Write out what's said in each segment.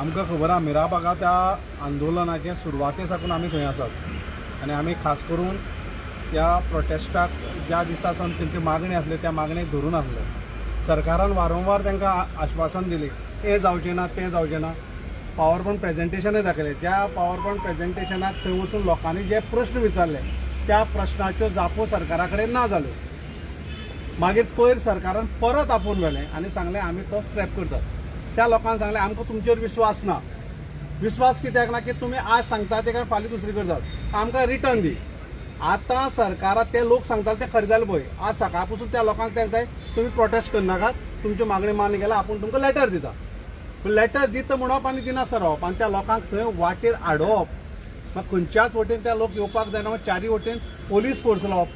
आमकां खबर आहा, मिराबागा त्या आंदोलनाचे सुरवाते साकून आमी थंय आसात आनी आमी खास करून त्या प्रोटेस्टाक ज्या दिसा सावन तेंची मागणी आसली त्या मागणेक धरून आसले. सरकारान वारंवार तांकां आश्वासन दिली, हें जावचें ना, तें जावचें ना. पावर पॉयंट प्रेजेंटेशनय दाखयलें. ज्या पावर पॉयंट प्रेजेंटेशनाक थंय वचून लोकांनी जे प्रश्न विचारले त्या प्रश्नाच्यो जापो सरकारा कडेन ना जाल्यो. मागीर पयर सरकारान परत आपोवन व्हेलें आनी सांगलें, आमी तो स्क्रॅप करतात. त्या लोकांक सांगलें, आमकां तुमचेर विश्वास ना. विश्वास कित्याक ना की तुमी आज सांगता ते काय फाल्यां दुसरी करतात, आमकां रिटर्न दी. आतां सरकाराक ते लोक सांगताले ते खरें जालें पळय. आज सकाळ पसून त्या लोकांक ते तुमी प्रोटेस्ट करनाकात, तुमच्यो मागणी मान्य केल्या, आपूण तुमकां लेटर दिता. पूण लेटर दिता म्हणप आनी दिनासतना रावप आनी त्या लोकांक थंय वाटेर आडोवप, मागीर खंयच्याच वटेन त्या लोक येवपाक जायना, चारी वटेन पोलीस फोर्स लावप,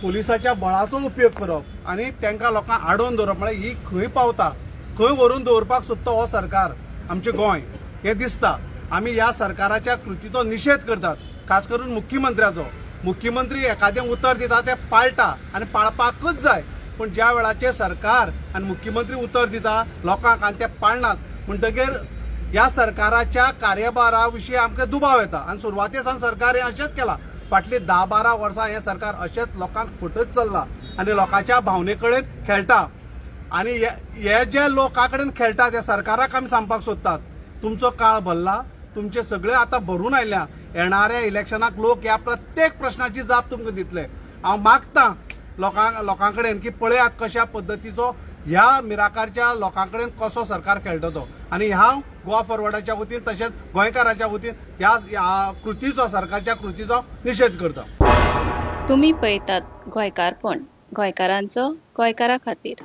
पुलिसाच्या बळाचो उपयोग करप आनी तांकां लोकांक आडोवन दवरप, म्हळ्यार ही खंय पावता, खंय व्हरून दवरपाक सोदता हो सरकार आमचें गोंय हें दिसता. आमी ह्या सरकाराच्या कृतीचो निशेध करतात, खास करून मुख्यमंत्र्याचो. मुख्यमंत्री एखादें उतर दिता तें पाळटा आनी पाळपाकूच जाय, पूण ज्या वेळाचेर सरकार आनी मुख्यमंत्री उतर दिता लोकांक आनी ते पाळनात म्हणटगीर ह्या सरकाराच्या कार्यभारा विशीं आमकां दुबाव येता. आनी सुरवाते सावन सरकार हें अशेंच केलां. फाटलीं 10-12 वर्सां हें सरकार अशेंच लोकांक फटत चल्लां आनी लोकांच्या भावने कडेन खेळटा. आनी हे जे लोकां कडेन खेळटा त्या सरकाराक आमी सांगपाक सोदतात, तुमचो काळ भरला, तुमचे सगळे आतां भरून आयल्या. येणाऱ्या इलेक्शनाक लोक ह्या प्रत्येक प्रश्नाची जाप तुमकां दितले. हांव मागता लोकां कडेन की पळयात कशा पद्दतीचो ह्या मिराकारच्या लोकां कडेन कसो सरकार खेळटा तो. आनी हांव गोवा फॉरवर्डाच्या वतीन तशेंच गोंयकाराच्या वतीन ह्या कृतीचो, सरकारच्या कृतीचो निशेध करता. तुमी पळयतात गोंयकारपण, गोंयकारांचो गोंयकारा खातीर.